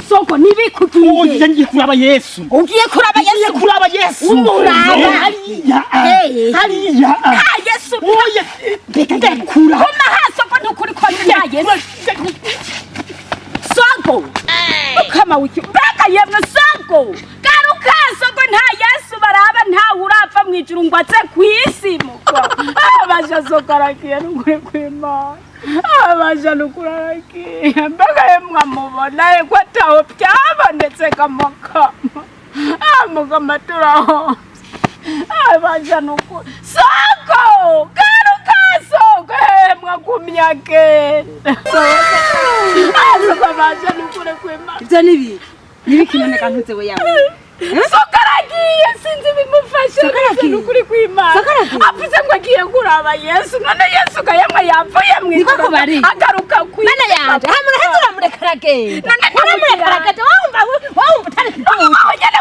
Soko nibikugiye. Oya, ngiye kuraba Yesu. Ugiye kuraba Ngiye Yesu? kuraba Yesu. Umuraba. Hariya. Hey. Hariya. Ah, Yesu. Oya, ndekura. Koma hasi ko ntukuri ko nta Yesu. Soko. Ukama wiki. Mbega yemwe soko. Garuka soko, nta Yesu baraba, nta urapfa mu ijuru ngo aze kwisi muko. Abaja soko aragiye n'ukuri kw'Imana. Abaja n'ukuri aragiye. Mbega yemwe amubona ko ataho byabonetse kamakama. Amugama turaho. Abaja n'ukuri. Soko! Garuka soko! Mwagumye agenda. Soko abaja n'ukuri kw'Imana. Ibyo ni ibiki? Ni ibiki none kantuze we yawe? Soko aragiye, sinzi ibimufashe. Soko aragiye? N'ukuri kw'Imana. Soko aragiye? Avuze ngo agiye kuraba Yesu, none Yesu gayemwe yapfuye mu Niko ijuru, kubari. agaruka kw'isi. Mana yanje, hamwe uraheze uramureka aragenda. None Uramureka aragenda, wumva wumva utari kutuza. Wowe nyene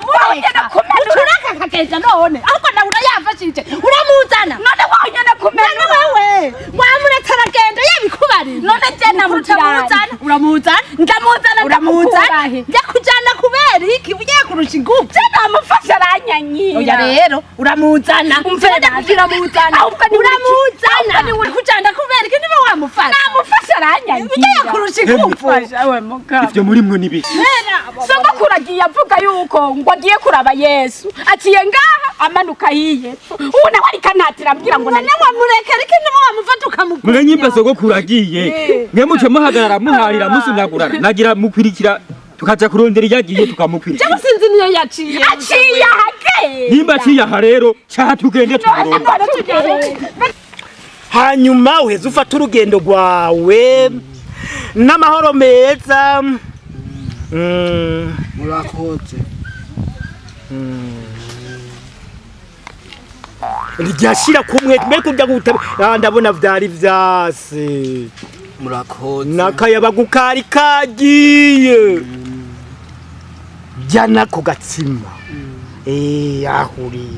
wowe nyene kumenura. Ucuraka akagenda none ahubwo nawe urayafashije uramuzana. None wowe nyene None kumenura. wewe wamuretse aragenda yabikubariye. None je namujyanye. Uramuzana, uramuzana. Ndamuzana. Uramuzana. Ndamukurahe? Njya kujana kubera iki ugiye kurusha ingufu? Je namufashe aranyanyira. Oya rero uramuzana. Umve Njya kugira uramuzana. Ahubwo ni Uramuzana. ahubwo ni Kujana kubera iki niba wamufata? Namufashe aranyanyira. Ugiye kurusha ingufu. Fasha we mugabo. Ivyo muri mwe nibi. Sogokuru agiye avuga yuko ngo agiye kuraba Yesu, aciye ngaha amanuka hiye, ubu nawe ariko antatira ambwira ngo None wamureka ariko niba wamufata ukamugura. Mwe nyimba sogokuru agiye. Mwe muce muhagarara muharira musunagurana. Nagira mukwirikira tukaja kurondera iyo agiye tukamukwirikira. Jewe sinzi niyo yaciye. Aciye ahagenda. Nimba aciye aha rero, ca tugende tumurondere. Hanyuma uheze ufate urugendo rwawe n'amahoro meza. Murakoze. Ryashira kumwe mbe kurya guta. Ah, ndabona vyari vyase. Murakoze. N'akayabagu kari kagiye jya nako gatsima ahuri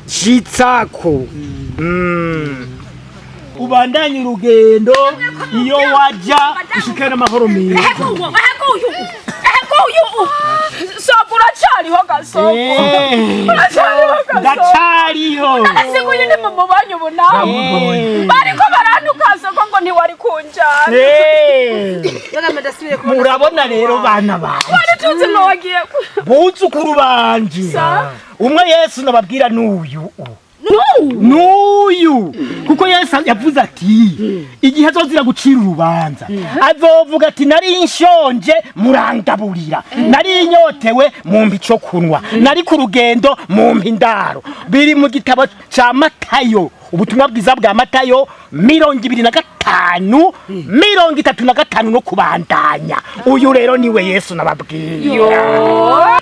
shitsako. Ubandanye urugendo iyo wajya ushikane amahoro meza. Eheguyu, eheguyu, eheguyu! Soko uracariho gasoko? Uracariho gasoko? Ndacariho. Nasiguye ni mu mubanyi ubu nawe. Bariko barantuka soko ngo ntiwari kunjana. Murabona rero bana banje, Wari tuzi ngo wagiye buzukuru banje, Sa? umwe Yesu nababwira n'uyu. Nu. N'uyu, kuko Yesu yavuze ati igihe azozira gucira urubanza azovuga ati nari nshonje murangaburira, nari nyotewe mumpa ico kunywa, nari ku rugendo mumpa indaro. Biri mu gitabo ca Matayo, ubutumwa bwiza bwa Matayo 25, 35 no kubandanya. Uyu rero niwe Yesu nababwira.